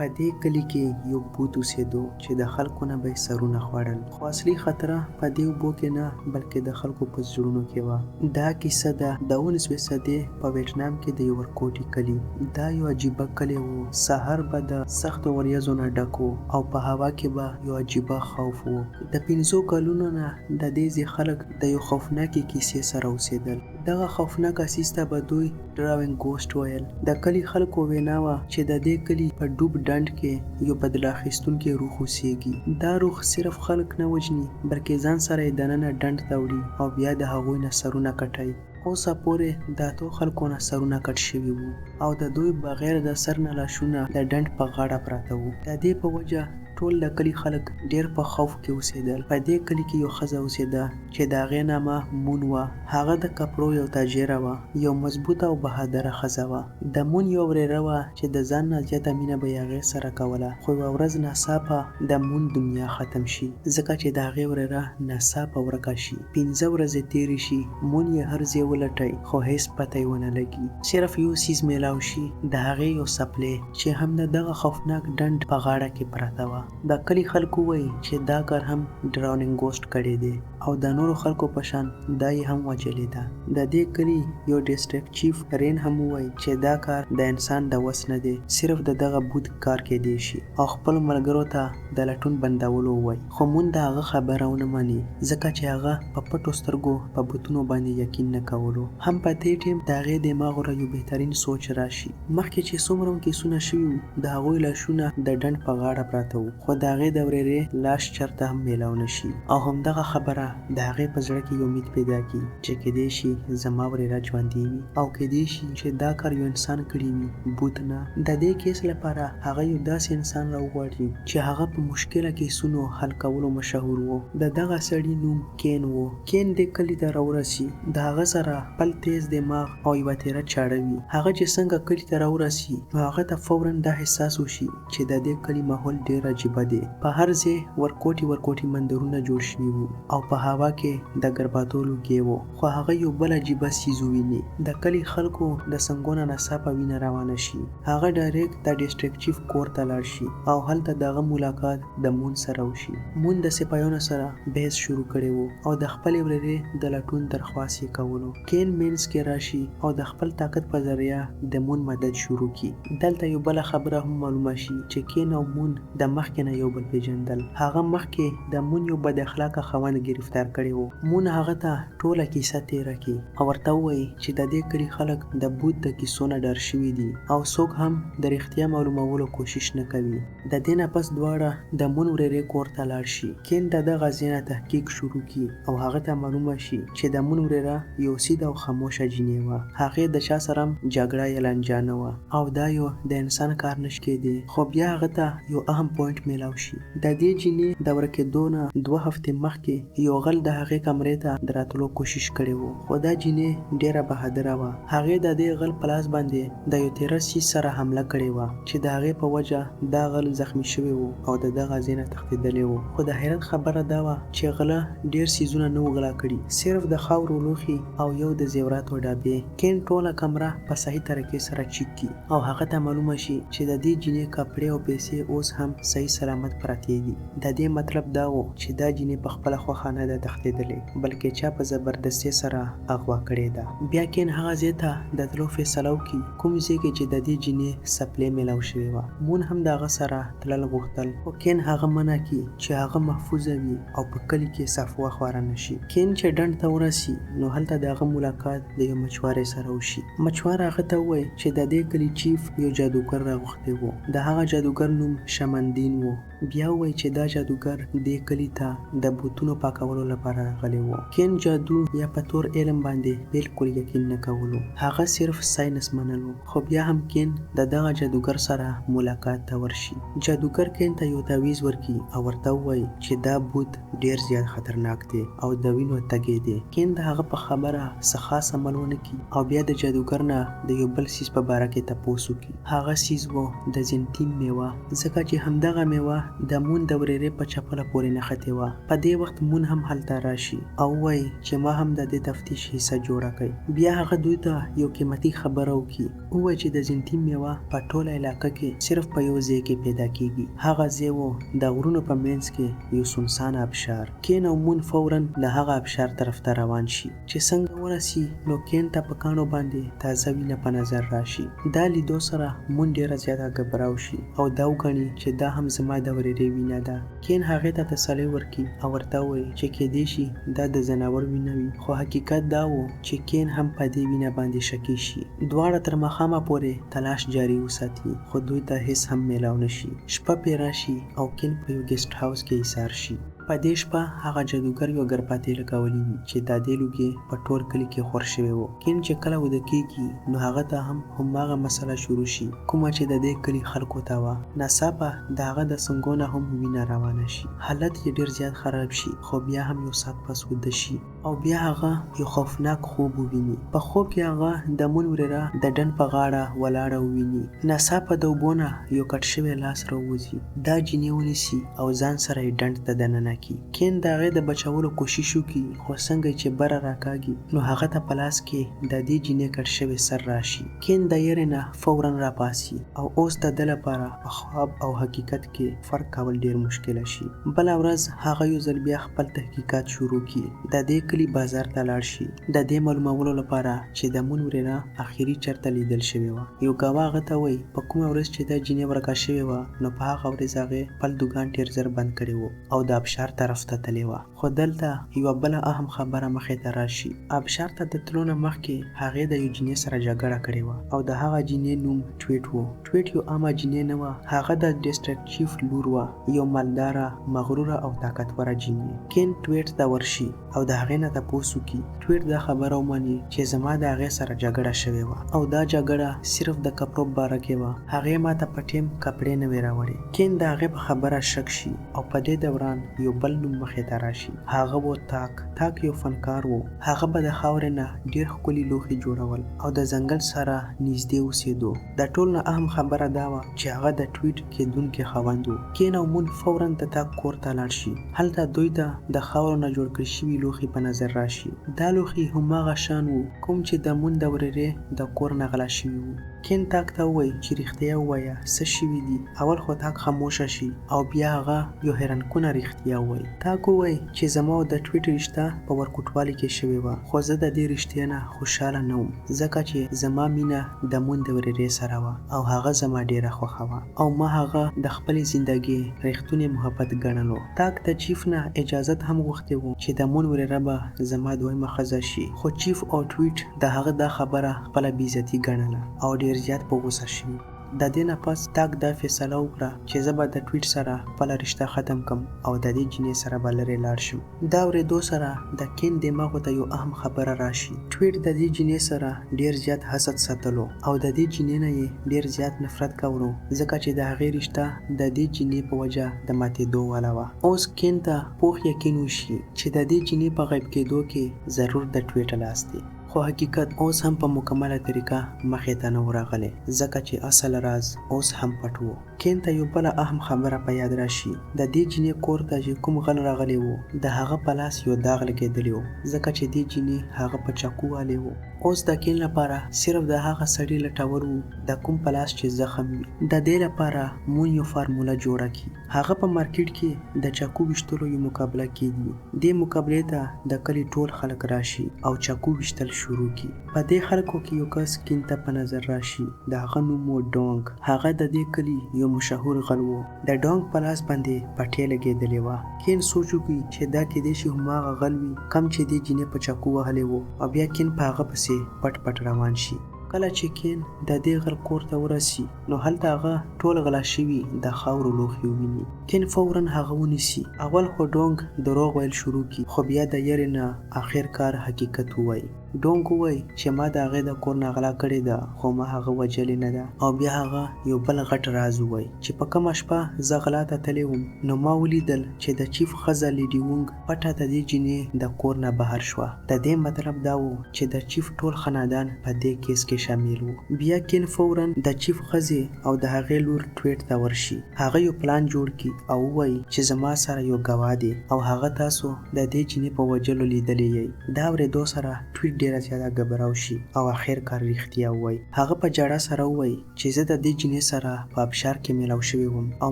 په دې کلي کې یو بوت اوسېدو چې د خلکو نه به یې سرونه خوړل. خو اصلي خطره په دې اوبو کې نه بلکې د خلکو په زړونو کې وه. دا کیسه ده د 19 صدې په ویټنام کې د یو ورکوټي کلي. دا یو عجیبه کلی و. سهار به د سختو وریځو نه ډک و او په هوا کې به یو عجیبه خوف و. د پنځو کلونو نه د دې ځای خلک د یو خوفناکې کیسې سره اوسېدل. دغه خوفناکه څیز ته به دوی ډراونګ ګوسټ ویل. د کلي خلکو وینا وه چې د دې کلي په ډوب ډنډ کې یو بدله اخیستونکی روح اوسیږي. دا روح صرف خلک نه وژني بلکې ځان سره یې دننه ډنډ ته وړي او بیا د هغوی نه سرونه کټوي. اوسه پورې د اتو خلکو نه سرونه کټ شوي وو او د دوی بغیر د سر نه لاشونه د ډنډ په غاړه پراته وو. د دې په وجه ټول د کلي خلک ډېر په خوف کې اوسېدل. په دې کلي کې یو ښځه اوسېده چې د هغې نامه مون وه. هغه د کپړو یو تاجره وه. یو مضبوطه او بهادره ښځه وه. د مون یوه ورېره وه چې د ځان نه زیاته مینه به یې هغې سره کوله. خو یوه ورځ ناڅاپه د مون دنیا ختم شي. ځکه چې د هغې ورېره ناڅاپه ورکه شي. پنځه ورځې تېرې شي. مون یې هر ځای ولټوي خو هېڅ پته یې ونه لګي. صرف یو څیز مېلاو شي، د هغې یو څپلۍ. چې هم د دغه خوفناک ډنډ په غاړه کې پرته وه. د کلي خلکو وایي چې دا کار هم ډراوننګ ګوسټ کړی دی او د نورو خلکو په شان دا یې هم وژلې ده. د دې کلي یو ډسټرکټ چیف رین هم ووایي چې دا کار د انسان د وس نه دی، صرف د دغه بوت کار کیدی شي او خپلو ملګرو ته د لټون بندولو ووایي. خو مونږ د هغه خبره ونه مني ځکه چې هغه په پټو سترګو په بتونو باندې یقین نه کولو. هم په دې ټیم د هغې دماغ له یو بهترین سوچ راشي. مخکې چې څومره هم کیسونه شوي وو د هغوی لاشونه د ډنډ په غاړه پراته وو خو د هغې د ورېرې لاش چرته هم میلاو نه شي او همدغه خبره د هغې په زړه کې یو امید پیدا کړي چې کیدای شي زما ورېره ژوندۍ وي او کیدای شي چې دا کار یو انسان کړي وي بوت نه. د دې کیس لپاره هغه یو داسې انسان راوغواړي چې هغه په مشکله کیسونو حل کولو مشهور وو. د دغه سړي نوم کین وو. کین دې کلي ته راورسي د هغه سره خپل تیز دماغ او یوه تیره چاړه وي. هغه چې څنګه کلي ته راورسي نو هغه ته فوراً دا احساس وشي چې د دې کلي ماحول ډېر عجیبه دی. په هر ځای ورکوټي ورکوټي مندرونه جوړ شوي وو او په هوا کې د ګرباتو لوګی وو. خو هغه یو بل عجیبه څیز وویني. د کلي خلکو د څنګو نه ناڅاپه وینه روانه شي. هغه ډایرکټ د ډسټرکټ چیف کور ته لاړ شي او هلته د هغه ملاقات د مون سره وشي. مون د سپایانو سره بحث شروع کړی وو او د خپلې ورېرې د لټون درخواست یې کولو. کین مینځ کې راشي او د خپل طاقت په ذریعه د مون مدد شروع کړي. دلته یو بله خبره هم معلومه شي چې کین او مون د مخکې نه یو بل پیژندل. هغه مخکې د مون یو بد اخلاقه خاوند ګرفتار کړی وو. مون هغه ته ټوله کیسه تیره کړي او ورته ووایي چې د دې کلي خلک د بوت د کیسو نه ډار شوي دي او څوک هم د رښتیا معلومولو کوشش نه کوي. د دې نه پس دواړه د مون ورېرې کور ته لاړ شي. کین د دغه ځای نه تحقیق شروع کړي او هغه ته معلومه شي چې د مون ورېره یو سیده او خاموشه جینۍ وه. هغې د چا سره هم جګړه یا لانجه نه وه او دا یو د انسان کار نه شي کېدی. خو بیا هغه ته یو اهم پوینټ میلاو شي. د دې جینۍ د ورکېدو نه دوه هفتې مخکې یو غل د هغې کمرې ته د راتلو کوشش کړی وو. خو دا جینۍ ډېره بهادره وه. هغې د دې غل په لاس باندې د یو تیره څیز سره حمله کړې وه چې د هغې په وجه دا غل زخمي شوی وو او د دغه ځای نه تښتېدلی وو. خو د حیرت خبره دا وه چې غله ډېر څیزونه نه وو غلا کړي، صرف د خاورو لوښي او یو د زیوراتو ډبې. کین ټوله کمره په صحیح طریقې سره چیک کړي او هغه ته معلومه شي چې د دې جینۍ کپړې او پیسې اوس هم صحیح سلامت پرتې دي. د دې مطلب دا وو چې دا جینۍ په خپله خوښه نه ده تښتېدلې بلکې چا په زبردستۍ سره اغوا کړې ده. بیا کین هغه ځای ته د تلو فیصله وکړي کوم ځای کې چې د دې جینۍ څپلۍ میلاو شوې وه. مون هم د هغه سره تلل غوښتل خو کین هغه منع کړي چې هغه محفوظه وي او په کلي کې څه افواه خوره نه شي. کین چې ډنډ ته ورسي نو هلته د هغه ملاقات د یو مچوارې سره وشي. مچواره هغه ته ووایي چې د دې کلي چیف یو جادوګر راغوښتی وو. د هغه جادوګر نوم شمندین وو. بیا ووایي چې دا جادوګر دې کلي ته د بتونو پاکولو لپاره راغلی وو. کین جادو یا په تور علم باندې بلکل یقین نه کولو. هغه صرف ساینس منلو. خو بیا هم کین د دغه جادوګر سره ملاقات ته ورشي. جادوګر کین ته یو تعویذ ورکړي او ورته ووایي چې دا بت ډیر زیات خطرناک دی او د وینو تږی دی. کین د هغه په خبره څه خاص عمل ونه کړي او بیا د جادوګر نه د یو بل څیز په باره کې تپوس وکړي. هغه څیز وو د زنتیم میوه، ځکه چې همدغه میوه د مون د ورېرې په چپله پورې نښتې وه. په دې وخت مون هم هلته راشي او ووایي چې ما هم د دې تفتیش حصه جوړه کړئ. بیا هغه دوی ته یو قیمتي خبره وکړي، ووایي چې د زینتي میوه په ټوله علاقه کې صرف په یو ځای کې پیدا کیږي. هغه ځای و د غرونو په منځ کې یو سنسان آبشار. کین او مون فوراً د هغه آبشار طرف ته روان شي. چې څنګه ورسي نو کین ته په کاڼو باندې تازه وینه په نظر راشي. دا لیدو سره مون ډیره زیاته ګبراو شي او دا وګڼي چې دا هم زما د ورېرې وینه ده. کین هغې ته تسلۍ ورکړي او ورته ووایي چې کیدای شي دا د ځناور وینه وي، خو حقیقت دا و چې کین هم په دې وینه باندې شکي شي. دواړه تر ماښامه پورې تلاش جاري وساتي خو دوی ته هیڅ هم میلاو نه شي. شپه پرې راشي او کین په یو ګیسټ هاوس کې ایسار شي. په دې شپه هغه جادوګر یوه ګرپاتې لګولې وي چې دا دې لوګی په ټول کلي کې خور شوی و. کین چې کله وده کیږي نو هغه ته هم هماغه مسله شروع شي کومه چې د دې کلي خلکو ته وه. ناڅاپه د هغه د څنګو نه هم وینه روانه شي. حالت یې ډیر زیات خراب شي خو بیا هم یو ساعت پس وده شي. او بیا هغه یو خوفناک خوب وویني. په خوب کې هغه د مون ورېره د ډنډ په غاړه ولاړه وویني. ناڅاپه د اوبو نه یو کټ شوی لاس راووځي، دا جینۍ ونیسي او ځان سره یې ډنډ ته دننه کړي. کین د هغې د بچولو کوشش وکړي خو څنګه یې چې بره راکاږي نو هغه ته په لاس کې د دې جینۍ کټ شوی سر راشي. کین د یرې نه فوراً راپاڅي او اوس د ده لپاره په خواب او حقیقت کې فرق کول ډېر مشکله شي. بله ورځ هغه یو ځل بیا خپل تحقیقات شروع کړي، د دې کلي بازار ته لاړ شي، د دې معلومولو لپاره چې د مون ورېره اخري چرته لیدل شوې وه. یو ګواه هغه ته وایي په کومه ورځ چې دا جینۍ ورکه شوې وه نو په هغه ورځ هغې خپل دوکان ډېر زر بند کړی و او د ابشار طرف ته تللې وه. خو دلته یوه بله اهم خبره مخې ته راشي. ابشار ته د تلو نه مخکې هغې د یو جینۍ سره جګړه کړې وه او د هغه جینۍ نوم ټویټ و. ټویټ یو عامه جینۍ نه وه، هغه د ډسټرکټ چیف لور وه، یو مالداره، مغروره او طاقتوره جینۍ. کین ټویټ ته ورشي او د هغې نه تپوس وکړي. ټویټ دا خبره ومني چې زما د هغې سره جګړه شوې وه او دا جګړه صرف د کپړو په باره کې وه، هغې ماته په ټیم کپړې نه وې راوړې. کین د هغې په خبره شک شي او په دې دوران یو بل نوم مخې ته راشي، هغه و تاک. تاک یو فنکار و، هغه به د خاورې نه ډیر ښکلي لوښي جوړول او د ځنګل سره نږدې اوسیدو. د ټولو نه اهم خبره دا وه چې هغه د ټویټ کیدونکی خاوند و. کین او مون فوراً د تاک کور ته لاړ شي. هلته دوی ته د خاورو نه جوړ کړل شوي لوښي په نظر راشي. دا لوښي هماغه شان وو کوم چې د مون د ورېرې د کور نه غلا شوي وو. کین تاک ته ووایي چې رښتیا ووایه څه شوي دي؟ اول خو تاک خاموشه شي او بیا هغه یو حیرانکونه رښتیا ووایي. تاک ووایي چې زما او د ټویټ رشته په ورکوټوالي کې شوې وه خو زه د دې رشتې نه خوشحاله نه وم ځکه چې زما مینه د مون د ورېرې سره وه او هغه زما ډېره خوښه وه او ما هغه د خپلې زندګې رښتونی محبت ګڼلو. تاک د چیف نه اجازت هم غوښتی و چې د مون ورېره به زما دویمه ښځه شي خو چیف او ټویټ د هغه دا خبره خپله بې عزتي ګڼله او ډېر زیات په غوسه شوي. د دې نه پس تاک دا فیصله وکړه چې زه به د ټویټ سره خپله رشته ختم کړم او د دې جینۍ سره به لرې لاړ شم. دا اورېدو سره د کین دماغو ته یو اهم خبره راشي. ټویټ د دې جینۍ سره ډېر زیات حسد ساتلو او د دې جینۍ نه یې ډېر زیات نفرت کولو ځکه چې د هغې رشته د دې جینۍ په وجه د ماتېدو واله وه. اوس کین ته پوخ یقین وشي چې د دې جینۍ په غیب کېدو کې ضرور د ټویټ لاس دی. خو حقیقت اوس هم په مکمله طریقه مخې ته نه و راغلی ځکه چې اصل راز اوس هم پټ و. کین ته یو بله اهم خبره په یاد راشي، د دې جینۍ کور ته چې کوم غل راغلی و د هغه په لاس یو داغ لګېدلی و ځکه چې دې جینۍ هغه په چاقو وهلی و. اوس د کین لپاره صرف د هغه سړي لټول وو د کوم په لاس چې زخم وي. د دې لپاره مونږ یو فارموله جوړه کړي. هغه په مارکیټ کې د چاقو ویشتلو یو مقابله کیږي. دې مقابلې ته د کلي ټول خلک راشي او چاقو ویشتل شروع کړي. په دې خلکو کې یو کس کین ته په نظر راشي، د هغه نوم و ډونګ. هغه د دې کلي یو مشهور غل و. د ډونګ په لاس باندې پټۍ لګیدلې وه. کین سوچ وکړي چې دا کیدای شي هماغه غل وي کوم چې دې جینۍ په چاقو وهلی و او بیا کین په هغه پسې پټ پټ روان شي. کله چې کین د دې غل کور ته ورسي نو هلته هغه ټول غلا شوي د خاورو لوښي وویني. کین فوراً هغه ونیسي. اول خو ډونګ دروغ ویل شروع کړي خو بیا د یرې نه اخر کار حقیقت ووایي. ډونګ ووایي چې ما د هغې د کور نه غلا کړې ده خو ما هغه وژلې نه ده. او بیا هغه یو بل غټ راز ووایي چې په کومه شپه زه غلا ته تللی وم نو ما ولیدل چې د چیف ښځه لیډي وونګ پټه د دې جینۍ د کور نه بهر شوه. د دې مطلب دا و چې د چیف ټول خنادان په دې کیس کې شامل وو. بیا کین فوراً د چیف ښځې او د هغې لور ټویټ ته ورشي. هغه یو پلان جوړ کړي او ووایي چې زما سره یو ګواه دی او هغه تاسو د دې جینۍ په وژلو لیدلی یئ. دا اورېدو سره ټویټ ډېره زیاته ګبراو شي او اخر کار رښتیا ووایي. هغه په ژړا سره ووایي چې زه د دې جینۍ سره په ابشار کې میلاو شوی وم او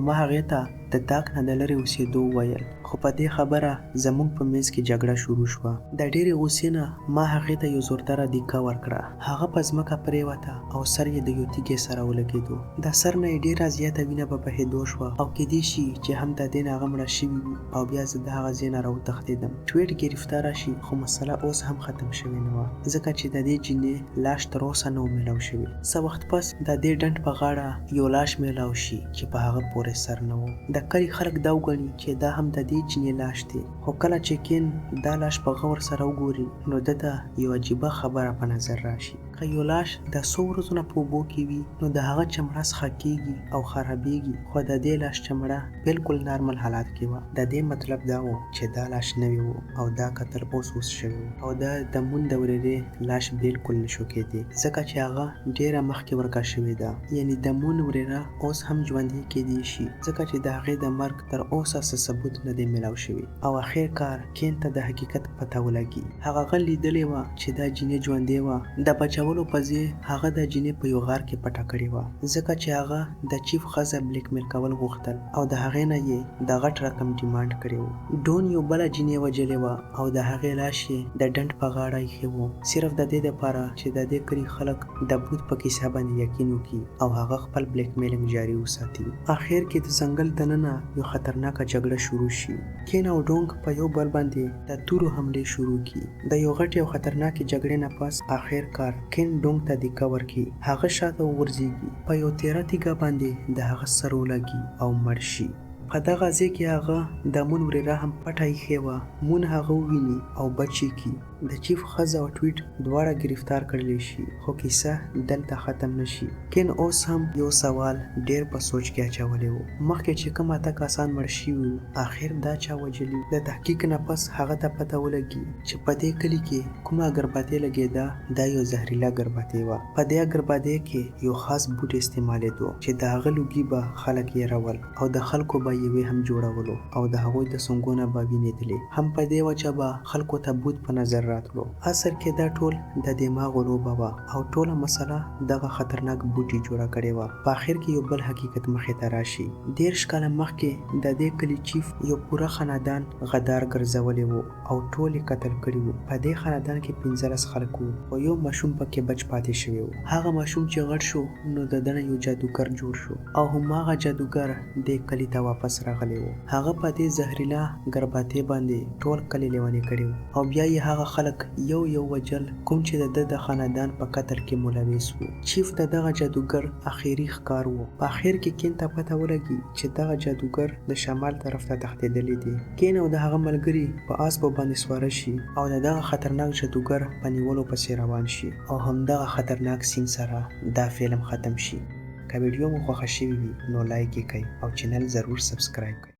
ما هغې ته د تاک نه د لرې اوسېدو وویل خو په دې خبره زمونږ په منځ کې جګړه شروع شوه. د ډېرې غوسې نه ما هغې ته یو زوردره دیکه ورکړه. هغه په ځمکه پرېوته او سر یې د یو تیږې سره ولګېدو. د سر نه یې ډېره زیاته وینه به بهېدو شوه او کېدې شي چې هم د دې نه هغه مړه شوي وي او بیا زه د هغه ځای نه راوتښتېدم. ټویټ ګرفتاره شي خو مسله اوس هم ختم شوې نه وه ځکه چې د دې جینۍ لاش تر اوسه نه و میلاو شوی. څه وخت پس د دې ډنډ په غاړه یو لاش میلاو شي چې په هغه پورې سر نه و. د کلي خلک دا وګڼي چې دا هم د دې جینۍ لاش دی خو کله چې کین دا لاش په غور سره وګوري نو ده ته یو عجیبه خبره په نظر راشي. که یو لاش د څو ورځو نه په اوبو کې وي نو د هغه چمړه څخه کیږي او خرابیږي خو د دې لاش چمړه بلکل نارمل حالات کې وه. د دې مطلب دا و چې دا لاش نوی و او دا قتل اوس اوس شوی و او دا د مون د ورېرې لاش بلکل نه شو کېدی ځکه چې هغه ډېره مخکې ورکه شوې ده یعنی د مون ورېره اوس هم ژوندۍ کېدی شي ځکه چې د هغې د مرګ تر اوسه څه ثبوت نه دی ملاو شوی او اخر کار کین ته د حقیقت پته ولګي. هغه غل لیدلې وه چې دا جینۍ ژوندۍ وه، د بچولو په ځای هغه دا جینۍ په یو غار کې پټه کړې وه ځکه چې هغه د چیف ښځه بلیک میل کول غوښتل او د هغې نه یې د غټ رقم ډیمانډ کړی و. ډون یو بله جینۍ وژلې وه او د هغې لاش یې د ډنډ په غاړه ایښی و صرف د دې دپاره چې د دې کلي خلک د بوت په کیسه باندې یقین وکړي او هغه خپل بلیک میلنګ جاري وساتي. اخر کې د ځنګل دننه یو خطرناکه جګړه شروع شي. کین او ډونګ په یو بل باندې د تورو حملې شروع کړي. د یو غټې او خطرناکې جګړې نه پس اخر کار کین ډونګ ته دیکه ورکړي. هغه شاته وغورځیږي. په یو تیره تیږه باندې د هغه سر ولګي او مړ شي. په دغه ځای کې هغه د مون ورېره هم پټه ایښې وه. مون هغه وویني او بچ یې کړي. د چیف ښځه او ټویټ دواړه ګرفتار کړلی شي خو کیسه دلته ختم نه شي. کین اوس هم یو سوال ډیر په سوچ کې اچولی وو. مخکې چې کوم اته کسان مړ شوي وو اخر دا چا وژلي وو؟ د تحقیق نه پس هغه ته پته ولګي چې په دې کلي کې کومه اګربتۍ لګیده دا یو زهریله اګربتۍ وه. په دې اګربتۍ کې یو خاص بوټی استعمالیدو چې د هغه لوګي به خلک یرول او د خلکو به یې وهم جوړولو او د هغوی د څنګو نه به وینې تلې. هم په دې وجه به خلکو ته بوت په نظر راتلو. اصل کې دا ټول د دماغو لوبه وه او ټوله مسله دغه خطرناک بوټي جوړه کړې وه. په اخر کې یو بل حقیقت مخې ته راشي. 30 کاله مخکې د دې کلي چیف یو پوره خاندان غدار ګرځولی وو او ټول یې قتل کړي وو. په دې خاندان کې 15 خلک وو خو یو ماشوم پکې بچ پاتې شوی وو. هغه ماشوم چې غټ شو نو د ده نه یو جادوګر جوړ شو او هماغه جادوګر دې کلي ته واپس راغلی وو. هغه په دې زهریله ګرباتې باندې ټول کلی لیونی کړی وو او بیا یې هغه خلک یو یو وژل کوم چې د ده د خاندان په قتل کې ملوث وو. چیف د دغه جادوګر اخیري ښکار وو. په اخر کې کین ته پته ولګي چې دغه جادوګر د شمال طرف ته تښتیدلی دی. کین او د هغه ملګري په آسپو باندې سواره شي او د دغه خطرناک جادوګر په نیولو پسې روان شي او همدغه خطرناک سین سره دا فلم ختم شي. که ویډیو مو خوښه شوې وي نو لایک یې کړئ او چینل ضرور سبسکرایب کړئ.